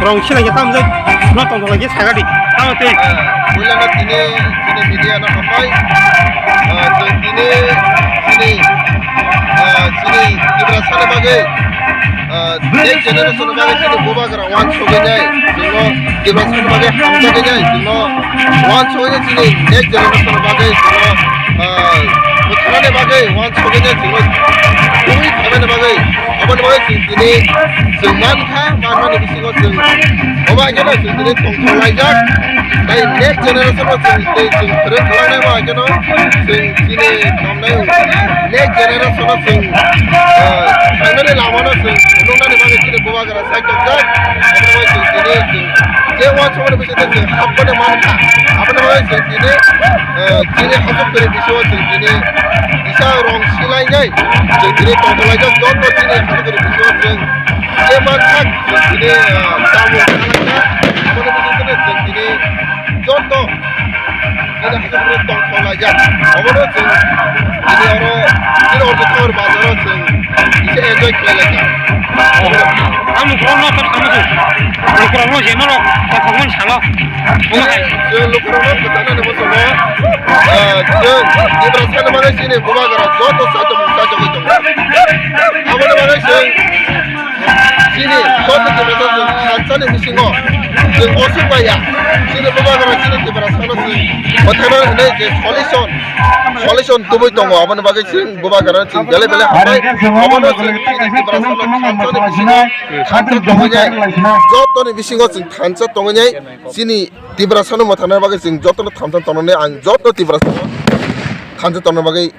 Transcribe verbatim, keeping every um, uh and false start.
Rong silai khe tamo jai, no tong tong lai khe saga di. Tamo tei. Puila no tini, tini media no hapai. Ah, chwng tini, tini, ah, tini Tiprasa ni bagwi, ah, next generation ni bagwi tini bubagra wan sogwi nai. Tini Tiprasa ni bagwi hamjagwi nai. Tini wan sogwi nai tini next generation ni bagwi tini, ah, bwthana ni bagwi wan sogwi nai tini. Twi thangna ni bagwi, aboni bagwi tini, tini chwng man kha, manmani bisingo chwng obo haikhe no chwng tini tongthok laijak. Tai next generation no chwng tei chwng phwrwng khlainai bo haikhe no chwng chini tongmani next generation no chwng, ah, thangnani lama no chwng phunuknani bagwi chini bubagra sai tongjak. Omo bai chwng tini chwng je uansukmani bisingo chwng habmani mankha. Aboni bagwi chwng tini, ah, chini hachuk kwrwi bisingo chwng tini kisa rong silainai chwng tini tongthok laijak joto chini hachuk kwrwi bisingo chwng. Je mansak, chini, ah, samung salakya, abono bising kheno chwng tini joto, chini hachukro tongthok laijak. Abono chwng tini oro, chini oro thor bazaro chwng kisa enjoy khlai laikha. Ang lukurokno tor samo se. Lukurokno je norok kothokmani salo. Omo hai. Chwng lukurokno kwchangna nangma chwngno, ah, chwng Tiprasani bagwi chini bubagra joto saito mungsa jogwi tongo. Aboni bagwi chwng Chini joto Tiprasa chwng thansani bisingo chwng osuk bai ya. Chini bubagra chini Tiprasano chwng mwthangna hwnwi je solution, solution tubui tongo. Aboni bagwi chwng bubagra chwng belai belai hambai. Abono chwng chini Tiprasano thansani bisingo thansa tongwi nai. Jotoni bisingo chwng thansa tongwi nai. Chini Tiprasano mwthangna bagwi chwng jotono thansa tongnani ang joto Tiprasano thansa tongna bagwi.